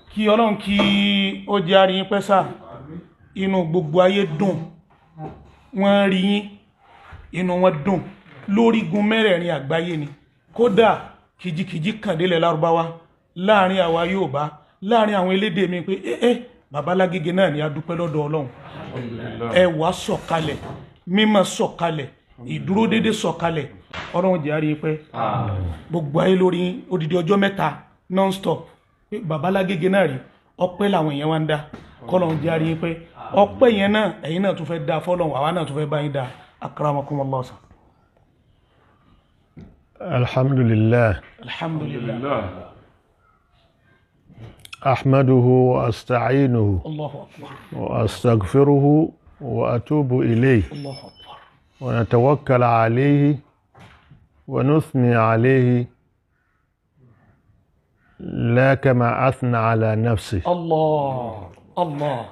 Kí Ọlọ́run kí ó jẹ́ àríyìn pẹ́sà. Inú gbogbo ayé dùn, wọ́n rí yín, inú wọn dùn lórígun mẹ́rẹ̀ẹ̀rin àgbáyé ni. Kódà kìjikìji kàn délẹ̀ Lárúbáwá, láàrin àwa Yorùbá, láàrin àwọn elédè mi pé bàbá Lágége náà ni. A dúpẹ́ lọ́dọ̀ Ọlọ́run. Ẹwà sọ̀kalẹ̀, mímọ́ sọ̀kalẹ̀, ìdúró dédé sọ̀kalẹ̀. Ọlọ́run jẹ́ àríyìn pẹ́. Gbogbo ayé lórí odidi ọjọ́ 3 non-stop pé bàbá Lágége náà rí. Ọpẹ́ làwọn èèyàn wá ń dá. Kọ́lọ́run jẹ́ àríyìn pẹ́. Ọpẹ́ yẹn náà, ẹ̀yin náà tún fẹ́ dá fọ́lọ́run, àwa náà tún fẹ́ bá yín dá. Akramakumullah. Alhamdulillah. Alhamdulillah. Ahmaduhu wa asta'inuhu. Allahu akbar. Wa astaghfiruhu wa atubu ilayhi. Allahu akbar. Wa natawakkal alayhi wa nuthni alayhi la kama athna ala nafsi. Allah Allah.